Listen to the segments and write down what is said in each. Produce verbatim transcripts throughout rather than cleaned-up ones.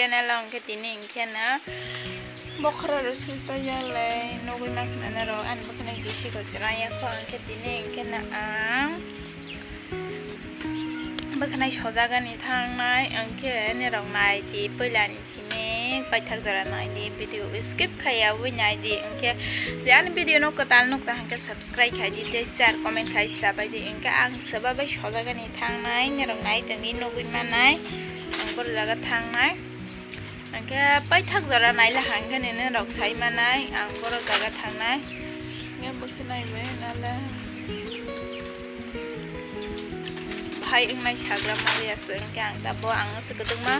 Nalo hwnkhe tini hwnkhe na bokhorok rw sui paijak le nugwi mankha na norok ani bwkhwnai bisi rw chwrai ya kho hwnkhe tini hwnkhe na ang bwkhwnai sojagani thangnai hwnkhe norok nai di puilani simi paithak jora nai di video skip khaiya wi nai di hwnkhe je ani video no kwtal nukta hwnkhe subscribe khai di tei share comment khai chabai di hwnkhe ang swbabai sojagani thangnai norok nai tongdi nugwi manai ang boro jaga thangnai. Hwnkhe paithak jora naila hwnkhe nini rok sai manai ang boro jaga thangnai. Hwnkhe bwkhe naibai nale bhai wngnai sagra maliya se hwnkhe ang tabo ang se kwdwkma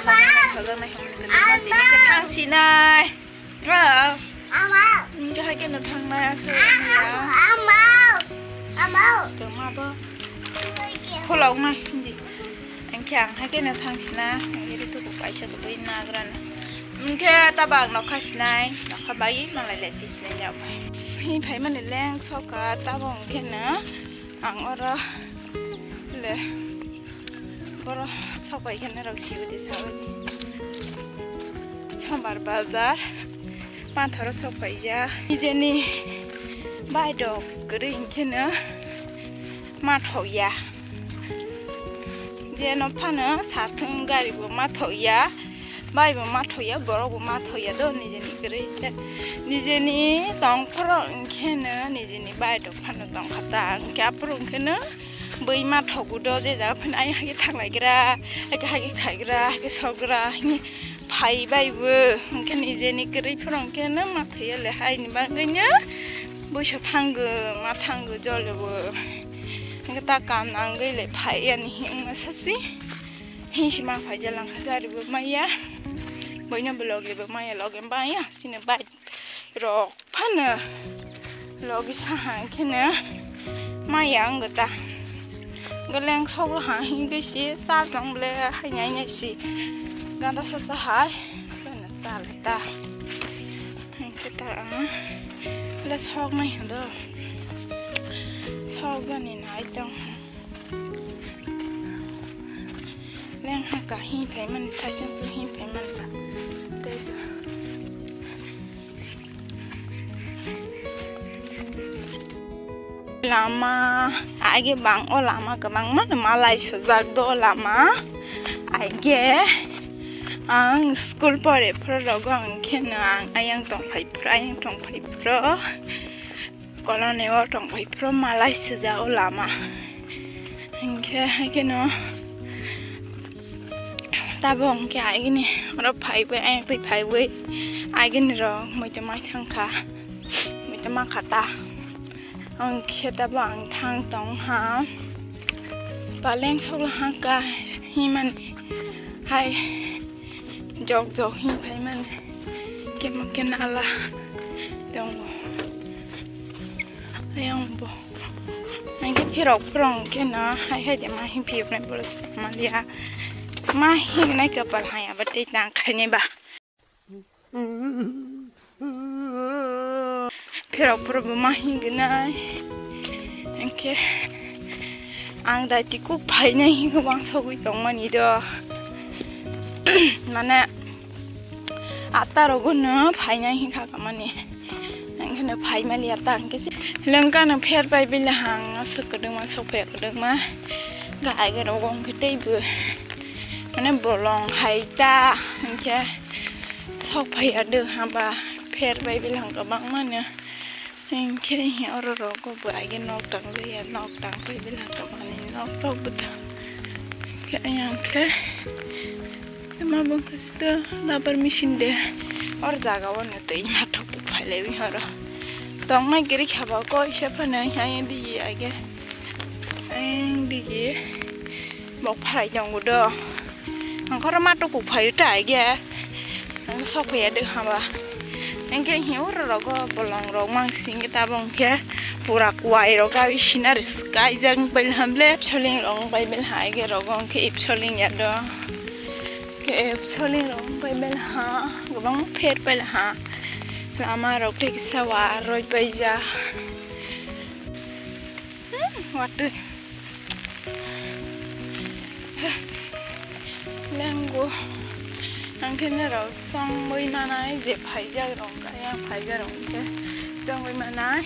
sojaknai sojaknai hwnwi kwdwkma tini khe thang sinai. Bro. Ama. Hwnkhe hai kheno thangnai aswk. Ama. Ama. Tongma bo. Khuloknai hindi. Hwnkhe ang hai kheno thangsina. Iri tuku kaisa kubui nagrana. Hwnkhe tabo ang nokha sinai. Nokha bai malai lai pisinai ya bai. Hini phaimani leng soka tabo hwnkhe no. Ang oro le boro sok pai khe norok sibidi sawi. Sombar bazar panthoro sok paijak. Nijeni baidok kwrwi hwnkhe no ma thokya. Jeno phano sathwng gari bo ma thokya. Bai bo ma thoya, borok bo ma thoya do, nijeni kwrwi khe. Nijeni tong phoro hwnkhe no, nijeni bai rok phano tong kha ta, hwnkhe aphuru hwnkhe no bui ma thogo do, je jaga phano ayang hake thang lai gra, hake hake khai gra, hake sok gra, hini phai bai bo, hwnkhe nijeni kwrwi phoro hwnkhe no ma thoya le, haini bagwi no buiso thango, ma thango jole bo, hwnkhe ta kam nangwi le phai yani himma sasi. Hing si ma phai ja lang kha gari bo maya. Boino bo logi bo maya logi baya. Sini bike rok phano logi saha khe no maya ang ta. Goleng sok ha hing ke si sal tong ble hai nai nai si. Ganda sa sa hai. Phano sal ta. Hing ke ta ang. Le sok nai do. Sok gani nai tong. Leng ha ka hing phai mani, cycle chu hing phai mani ba. Tei to. Lama, age bang o lama kwbangma malai sujak do lama. Age ang school pore phuru rogo ang khe no ang ayang tong phai phuru, ayang tong phai phuru. Koloni o tong phai phuru malai sujak o lama. Hingkhe haikhe no tabo hingkhe agini oro phaiwi ayang twi phaiwi agini rok muitu mai thangkha, muitu mankha ta. Hingkhe tabo ang thang tong ha, paleng solo hangka himani hai. Jok jok hing phai mani. Kemo ke nala tongo. Ayang bo. Ang ke phirok phirong ke na hai hai de ma hing phiyok nai bolo sita malia. Ma hing nai kapal hai aba tei tang khai nai ba. Phirok phirok bo ma hing nai. Ang ke ang dai tikuk phai nai hing bang sogwi tong mani do. Mane Atta rogo no phainai hinkha kamani. Ang kheno phai mali atta ang kesi. Lengka no pher pai bile hang aswk kwdwkma sok phai kwdwkma. Gai ga rogo ang khe tei bo. Mane bolong hai ta hinkhe sok phai adwk haba pher pai bile hang kwbangma no. Hinkhe hi oro rogo bo age nok tang liya, nok tang pai bela tongmani nok rok bo tang. Hinkhe ayang khe ma bangkha sito rubber machine de or jaga o no tei ma thok phai lai wi horo. Tong nai giri khaba koi se phano hai di age. Ang digi bok pharai tongo do. Ang khoro ma tuku phaio ta age. Ang sok phaiya de haba. Ang khe hi oro rogo bolong rok mang sing ta bong khe pura kuai rok gawi scenery sky jang pai hamle soling rok pai bel hai ge rogo ang khe ip soling ya do. Ke ip soling rok pai bel ha gobang pher pai ha. Lama rok thik sawa roi pai ja. Hmm, watwi. Lenggo. Ang khe norok chongwi manai je phaijak rok, ayang phaijak rok hwnkhe chongwi manai.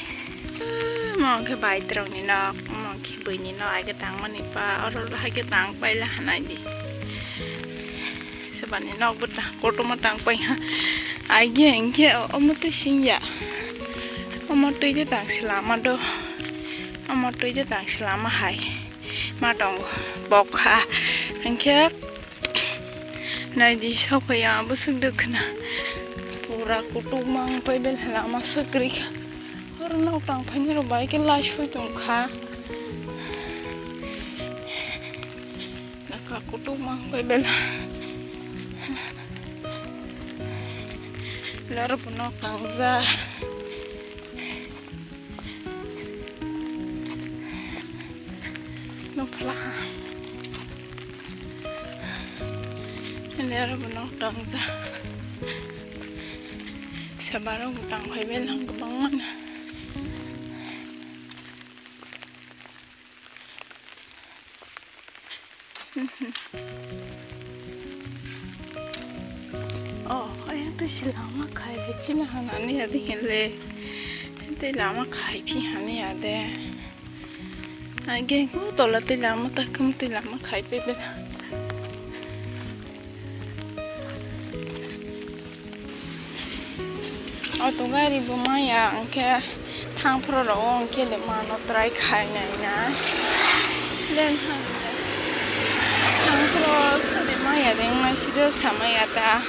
Mo hwnkhe baitrokni nok, mo hwnkhe buini nok, aige tangmani pa, oro haikhe tang paila hanai di. Sebani nok bo tang, kotorma tang pai ha. Aige hwnkhe omo twi singya. Omo twi de tang se lama do. Omo twi de tang se lama hai. Ma tongo bokha. Hwnkhe naidi sokphaiya bwswk dwkhwna. Pura kutuk mang pai bel lama swkri kha. Oro nok tang phainai rok bai khe lai soi tong kha. Nokha kutuk mang pai bel. Laro bo nok tang ja. Nukla. Ini aro bono tangsa. Sabar rok tang phai bai lang kwbangma. Oh, ayang twi se lama khai phina hanani adi hinle. Tei lama khai phi hani ade. Aige ko tola tei lama ta kum tei lama khai pe bela. Auto gari bo maya hwnkhe thang phro rok hwnkhe le mano try khai nai na. Len thang phro sade maya de nai sido samaya ta.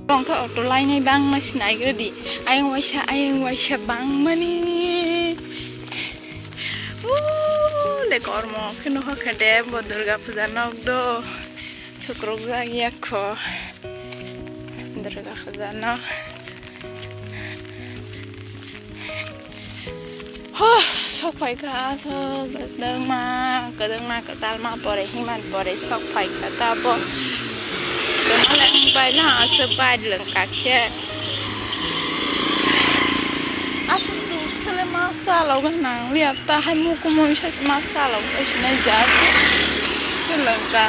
Hwnkhe auto lainai bangma sinai gre di. Ayang waisa, ayang waisa bangmani. Uuu, le kormo khe nokha khe de bo Durga puja nok do. Sukruk jak ya kho. Durga puja nok. Ho, sok phai kha, aswk kwdwngma, kwdwngma kwchalma pore, himan pore sok phai kha tabo. Tongma le wng bai la, aswk bai lwng kha khe. Aswk duk khe le ma chalok nang liya, ta hai mukumui sa ma chalok bai sinai jak. Swlwng kha.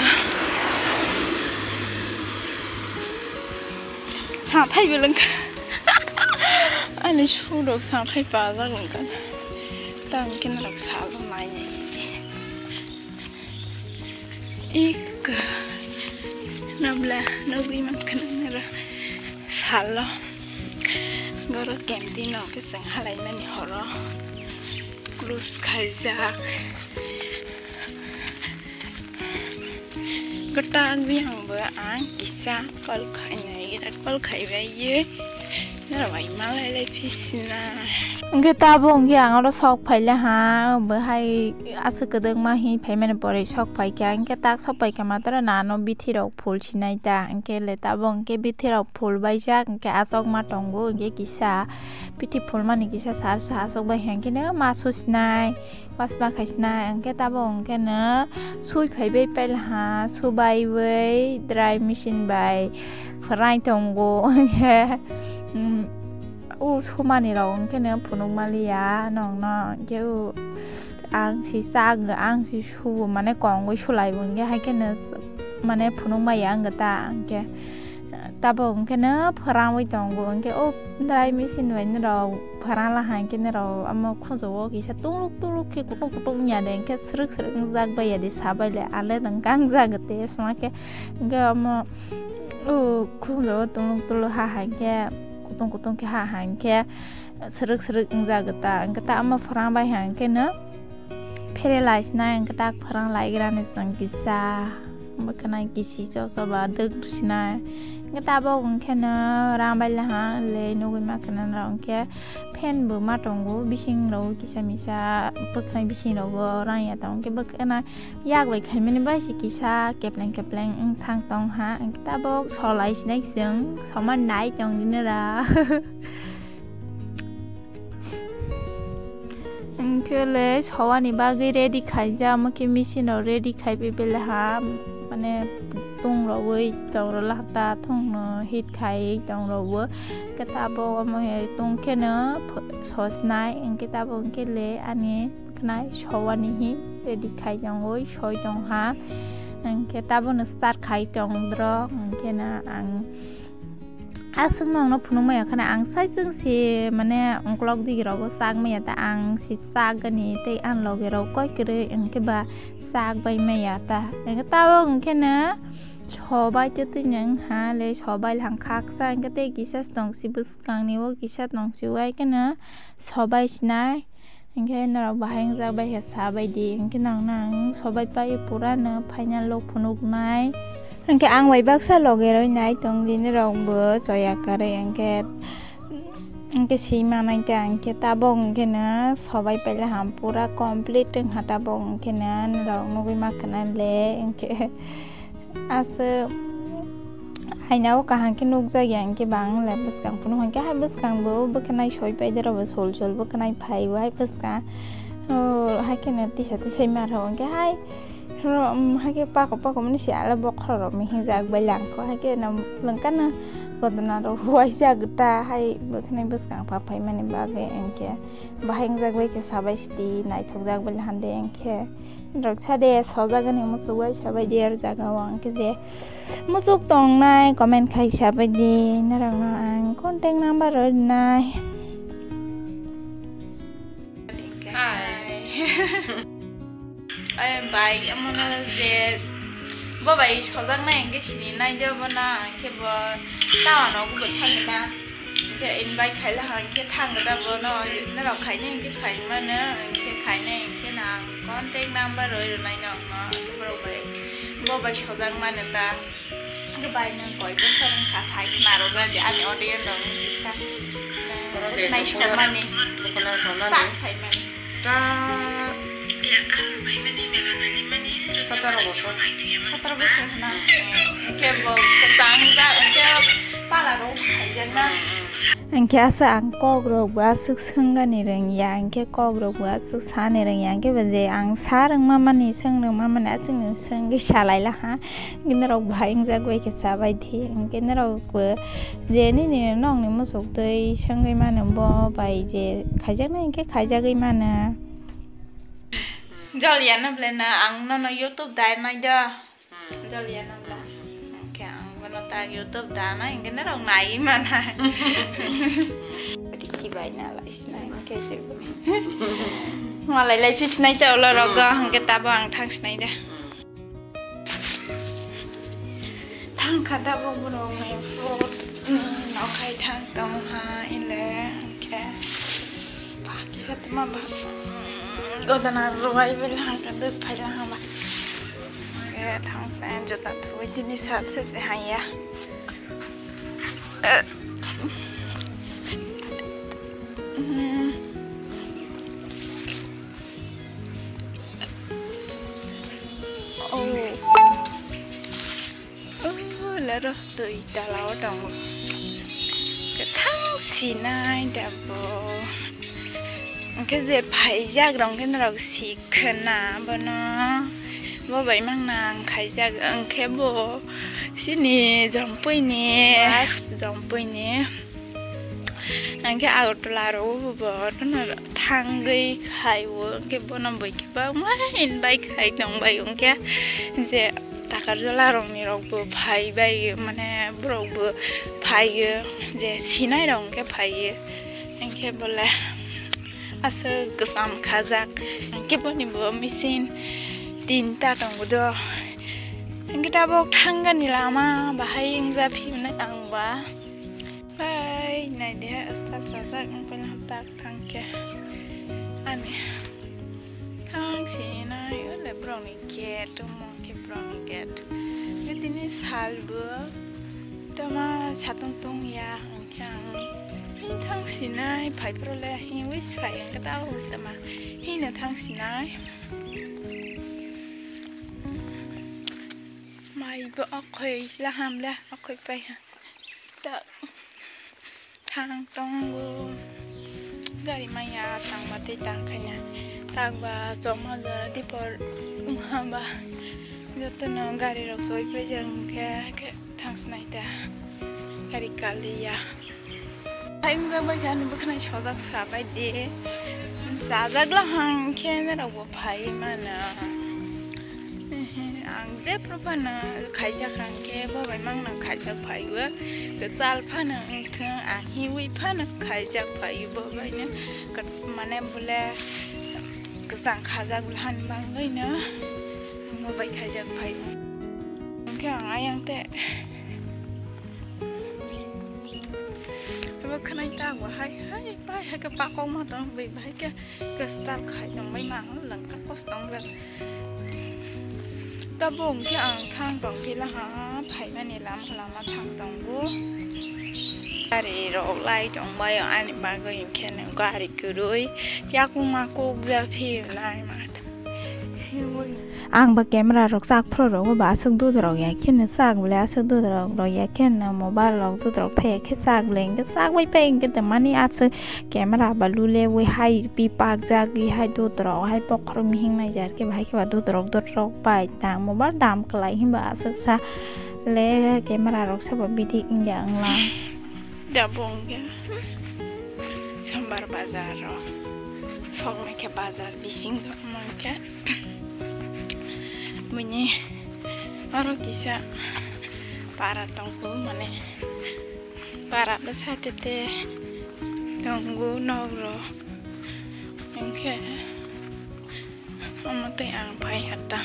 Sathai beleng kha. Ani sudok sathai pajak wngkha. Tang khe norok salo nainai sidi. Ikka. Nabla nugui mankha nara salo. Goro kemti no khe chwng halaimani horo. Close khaijak. Kwtal biyang bo ang kisa call khainai, ira call khaibai ye. Nara bai malai lai phisina. Hwnkhe tabo hwnkhe ang oro sok phaile ha, bo hai aswk kwdwkma hi phaimani pore sok phaikha, hwnkhe tak sok phaikha matwra nano bithi rok phul sinai ta, hwnkhe le tabo hwnkhe bithi rok phul baijak, hwnkhe aswk ma tongo, hwnkhe kisa bithi phul mani kisa sar sa aswk bai hwnkhe no ma susinai. Pasma khaisna hwnkhe tabo hwnkhe no sui phaibai pailaha, subaiwi dry machine bai phwrai tongo hwnkhe, um, o sumani rok hwnkhe no phunuk maliya nongno hwnkhe o ang si chak ang si subo mane kongwi sulaibo hwnkhe haikhe no mane phunuk maya wngkha ta hwnkhe. Tabok hwnkhe no phwrangwi tongo, hwnkhe o dry machine bai norok phwrang laha hwnkhe norok omo khunjugo kisa tuluk tuluk khe kutung kutung wngya de, hwnkhe srwk srwk wngjak baiya de, sabai le ale nwng kangjak tei songma khe, hwnkhe omo o khunjugo tuluk tuluk ha hai khe kutung kutung khe ha hai khe srwk srwk wngjak ta, hwnkhe ta omo phwrang bai ha hwnkhe no. Pherelai sinai hwnkhe tak phwrang laigrani chwng kisa bwkhwnai kisi chochoba dwk sinai. Hwnkhe tabok hwnkhe no rang bai laha le nugui ma khna rok hwnkhe fan bo ma tongo bising rok kisa misa bwkhwnai bising rogo rang ya tong hwnkhe bwkhwnai yak bai khaimani bai se kisa kepleng kepleng wng thang tong ha hwnkhe tabok solai sinai chwng soma nai tong dinara. Hwnkhe le sowani bagwi ready khaijak, omo khe machine rok ready khai pai belaha, mane tung rogwi tong rwla ta thung no heat khai tong rwo. Khe tabok omo hai tong khe no sosnai, hwnkhe tabok hwnkhe le ani bwkhnai sowani hi ready khai tongwi soi tong ha. Hwnkhe tabukno start khai tong drok, hwnkhe na ang aswk nokno phunuk maya khana ang sai chwng si mane uklok digi rogo chak maya ta ang si chak gani tei ang loge rok koi kwrwi hwnkhe ba chak bai maya ta hwnkhe tabuk hwnkhe na sobai tei twi nang ha le sobai lang khaksa hwnkhe tei kisa tong si bwskang ni o kisa tong si wai kheno sobai sinai. Hwnkhe norok bahai wngjak bai khe sa bai di, hwnkhe nang nang sobai pai pura no final o phunuknai. Hwnkhe ang bai baksa loge roi nai tong di norok bo choya karwi, hwnkhe, hwnkhe si manai ta, hwnkhe tabuk hwnkhe no sobai paila ham pura complete wngkha tabuk, hwnkhe no norok nugui ma khna le, hwnkhe. Aswk haina o kaham khe nukjak ya hwnkhe bang le bwskang phunuk hwnkhe hai bwskang bo bwkhanai soi pai de rw bo sol sol bwkhanai phai bo hai bwskang, o, hai kheno tisa tisai mar rw hwnkhe hai ro, um, hai khe pako pako mani se ala bokhorok rok mihijak bai langkho hai kheno lwngkano godona rok uaisa ta hai bwkhanai bwskang pha phai mani bagwi hwnkhe bahai wngjak bai khe sabai siti naithokjak bai hande hwnkhe. Rok sa de sojagani muchuk bai sabai de, ar jaga o ang khe je muchuk tongnai comment khai sabai di, norok no ang contact number rw nai. Ai bai, amo no je bo bai sojak nai hwnkhe sini nai de bo na, hwnkhe bo tawa no bo thang na. Hwnkhe invite khaila hwnkhe thang da bono, norok khaina hwnkhe khai mano, hwnkhe khaina hwnkhe na contact number roi rwnai nokno, hwnkhe borok bai bo bai sojak mano ta. Hwnkhe bai nwng koi bosor wngkha sai khna rwjak di ani audience rok wngkha kisa. Oro de nai nokora samani, nokora samani. Start khai mani. Start. Sataro bosor. Sataro bosor hwnna. Hwnkhe bo kwchang jak, hwnkhe pala rok phaijak na. Hwnkhe asa ang kok rok bo aswk swngani rwngya, hwnkhe kok rok bo aswk sani rwngya, hwnkhe bo je ang sa rwngma mani, swng rwngma mani, aswk ni swngwi salai laha. Hwnkhe norok bahai wngjak bai khe chabai di, hwnkhe norok bo je nini nokni muchuk twi swngwi mano bo bai je khaijaknai hwnkhe khaijakgwi mano. Jol ya no ble na, ang nono YouTube dai nai da. Hmm. Jol ya no ble. Hmm. Hwnkhe ang bono ta YouTube da nai, hwnkhe norok nai mana. Adi chibai na lai sinai, hwnkhe chibai. Malai lai phi sinai ta ulo rogo, hmm, hwnkhe tabo ang thang sinai da. Hmm. Thang kha da bo borok ni fruit ni nokhai thang tong ha ile hwnkhe. Ba kisa tma ba. Godana rwai bai lang ka duk phai lang ba. Hwnkhe thang se jota thuwi tini sal se se haya. Oh. Oh, laro twi tala o tongo. Kwthang sinai da bo. Hwnkhe je phaijak rok hwnkhe norok si khwna bono. Bo bai mang nang khaijak hwnkhe bo sini Jompui ni. Jompui ni. Hwnkhe Agartala aro bo bono thangwi khaio, hwnkhe bono bwkhe bangma invite khai tongbai, hwnkhe je Takarjala rokni rokbo phaibai, mane borokbo phaio, je sinai rok hwnkhe phaio, hwnkhe bole aswk kwcham khajak, hwnkhe boni bo machine tinta tongo do, hwnkhe tabok thangani lama bahai wngja phimnai ang ba. Bai, nai de, start rajak, ang paina tak thang khe. Ani thang si nai, ole borokni gate, omo khe borokni gate. Khe tini sal bo, tama satung tong ya, ang khe ang. Hini thang si nai, phai phuru le, hini wish phai, ang khe tao tama. Hini thang si nai. Mai bo okhoi laham le, okhoi pai ha. Ta thang tongo. Gari maya tangma tei tang khaina. Takba chokma jora dipor wngha ba. Jotono gari rok soi paijak hwnkhe, khe thang sinai ta. Gari kaliya. Hai wngjakbai khe ani bwkhwnai sojak sabai di. Chajak lahang khe norokbo phai mano. Ang jephru phano khaijak kha, hwnkhe bo bai mangno khaijak phaio. Kwchal phano wngthung, ang hiwi phano khaijak phaio bo baino. Kwt-, mane bole kwchang khajak bole hani bagwino ang bo bai khaijak phaio. Hwnkhe ang ayang te abo khwnai ta bo hai, hai, bai hai khe pakok ma tong bai, bai khe kwchal khai tong bai ma, langka kos tong jak. Tabuk hwnkhe ang thang tong phila ha, phaimani lama lama thang tongo. Gari rok lai tong bai ani bagwi hwnkhe no gari kwrwi yakung makuk ja phi nai ma. Ang ba camera rok chak phro rogo ba aswk dudorok ya kheno chak bole aswk dudorok rok ya kheno mobile rok dudorok phai ya khe chak bole hwnkhe chak bai phai hwnkhe tongmani aswk. Camera ba lule wi hai pi pakjak wi hai dutrok hai bokhorok mihing naijar khe bahai khe ba dutrok dutrok bai tamo ba dam kwlai hinba aswk sa le camera rok sabo bidik wngya wngla. Dabo wngya Sombar bazar ro sok naikhe bazar bising wngkhe bini oro kisa para tongkhu mane. Para bwsa tete tongo nok rok. Hwnkhe omo tei ang pai hata.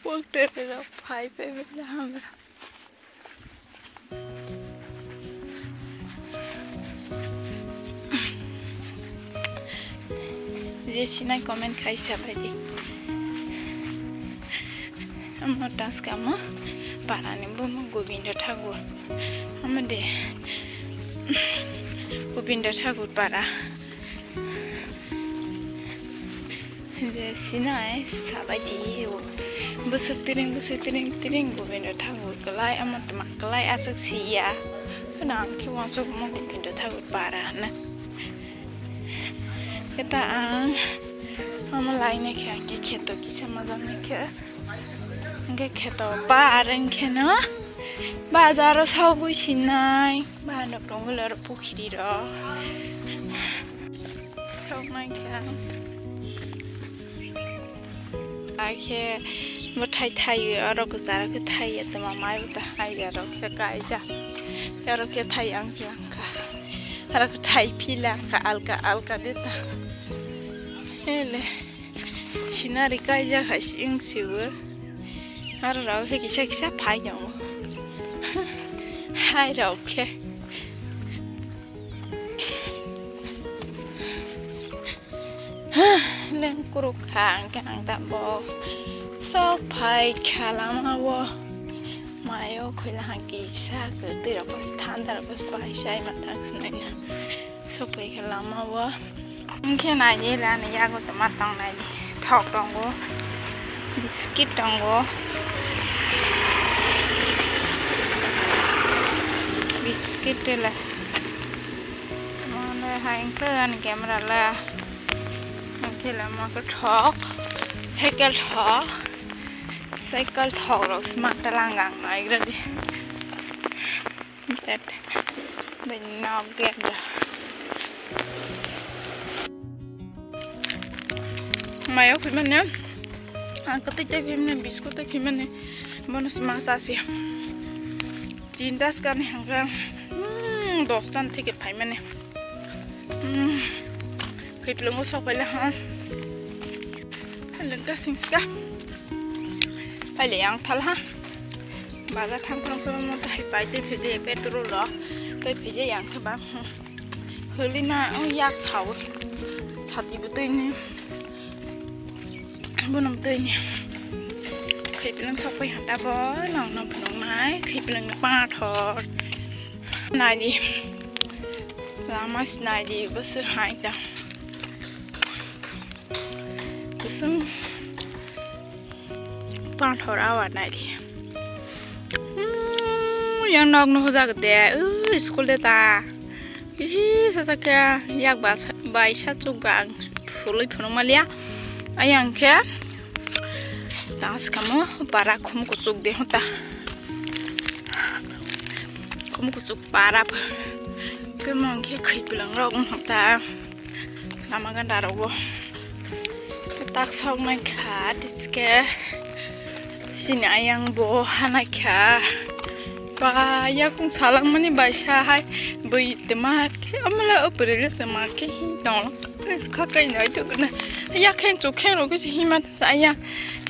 Poktere rok phai phai bela hamra. Je sinai comment khai sabai di. Amo taskamo parani bumo Gobindo Thakur. Amo de Gobindo Thakur para. Je sinai sabai di o. Bwswk tiring, bwswk tiring, tiring Gobindo Thakur kwlai, amo tma kwlai aswk siya. Kheno ang khe uansuk mo Gobindo Thakur para hwnwi. Khe ta ang amo lainai khe ang khe kheto kisa majak nai khe. Hwnkhe kheto ba ar wngkheno bazaro sogwi sinai. Ba nok tongo le oro pukhiri rok. Sok nai khe ang. Ai khe bwthai thai oro kwcharo khe thai ya tongma mai bwthai hai ya rok khe kaijak. Oro khe thai ang khe ang kha. Oro khe thai phila kha alka alka de ta. Hele. Scenery kaijak hai si wng si o. Aro rok khe kisa kisa phai tongo. Hai rok khe. Leng kuruk kha ang khe ang ta bo. Sok phai kha lama o. Mayo khuila hang kisa kwtwi rok bw thanda rok bw pai sai ma thang sinai na. Sok phai kha lama o. Hwnkhe naidi le ani yago tongma tong naidi. Thok tongo, biscuit tongo, biscuit le. Mane hai hwnkhe ani camera le. Hwnkhe le mo khe thok, cycle thok, cycle thok rok sma ta lang gang naigra di. Gate. Bini nok gate da. Mayo phimani. Ang kwtwi tei phimani, biscuit tei phimani. Bono se masa se. Chinta skani hangka. Hmm, dos tan theke phaimani. Hmm. Khipilungo sok paila ha. Lengka singska. Paile yang thal ha. Bazar thang thang thang mo tai pai tei phije petrol rok. Tei phije yang khe ba. Hwlima o yak sao. Sati bo twi ni. Bonom twi ni. Khipilung sok pai hata bo. Nang nang phunuk nai. Khipilung ni pathor. Nai di. Lama sinai di. Bwswk hai ta. Kusung panthor awa nai di. Hmm, yang nok no hojak de. Uh, school de ta. Ih, sa sa kya yak ba sa, bai sa chuk ba ang phului phunuk malia. Ayang khe. Tang skamo para khum kuchuk de hota. Mukuchuk para pho. Khe mong khe khwi bwlang rok wng ta. Lama ganda rok bo. Tak sok nai kha, tiske. Sini ayang bo hanai kha. Ba, yakung salang mani bai sa hai. Bui tema khe, amala upre le tema khe hi dong. Kha kai nai to na. Yakhen chukhen rok si hima ta ya.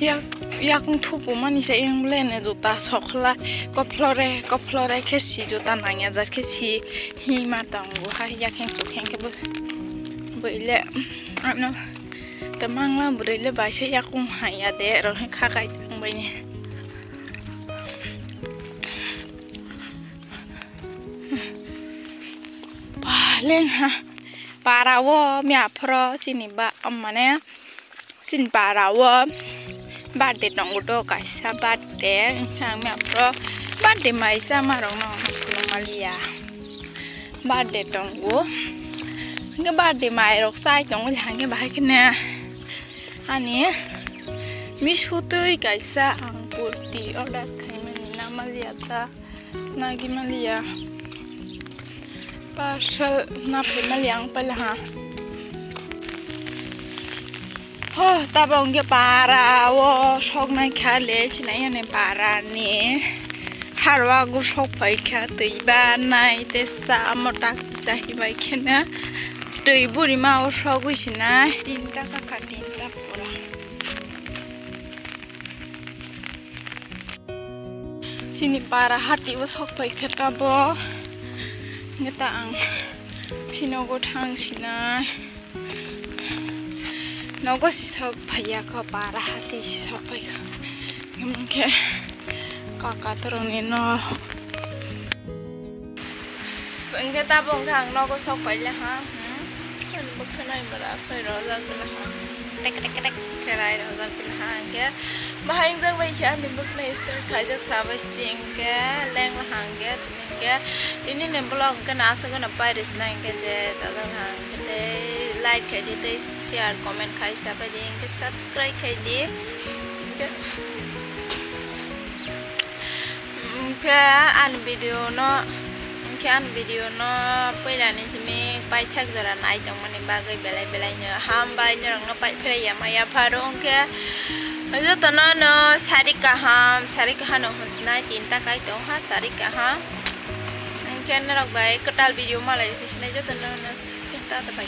Yak, yakung thupu mani sa yang le ne juta sokla. Koplore, koplore khe si juta nangya jar khe si. Hima tongo hai yakeng chukeng khe bo. Bo ile ano ta mangla bwrwi le baisa yakung haya de ro kha kai tang bai ni. Paleng ha para o mi aphro sini ba mane. Chini para o birthday tongo do kaisa birthday, wngkha ang mia pro birthday mai chama rok no phunuk maliya. Birthday tongo, hingke birthday mai rok chai tongo, hingke bahai kheno ani misu twi kaisa ang kurti order khaimani na maliya ta. Nagi maliya. Parcel na phai maliya ang paila ha. Ho, tabo hingke para o sok nai kha le sinai ani para ni. Harwa go sok pai kha twi ba nai te sa amo tak kisa hi bai kheno. Twi buri ma o sok wi sinai. Tinta ka kha tinta pura. Chini para hati o sok pai khe ta bo. Neta ang phinogo thang sinai. Nogo si sok phaiya kho, para hati si sok pai kho. Hingke kaka toroni no. Hingke tabo hingke ang nogo sok paile ha, hmm? Ani bwkha nai bara soi rojak bela ha. Tek, tek, tek, kerai rojak bela ha, hingke bahai wngjak bai khe ani bwkha nai start khaijak sabai siti hingke leng la ha hingke, hingke tini ni vlog hingke na aswk no pairwis na hingke je chajak ha hingke tei like khai di tei share comment khai sabai di hingke subscribe khai di hingke. Hingke ani video no, hingke ani video no puila ni simi paithak jora nai tongmani bagwi belai belai no hambai norok no paiphlai ya maya pharo hingke joto no no sari kaham sari kaham no hwnsinai tinta kai tong ha sari kaham hingke norok bai kwtal video malai hwnsinai joto no no tinta ta bai.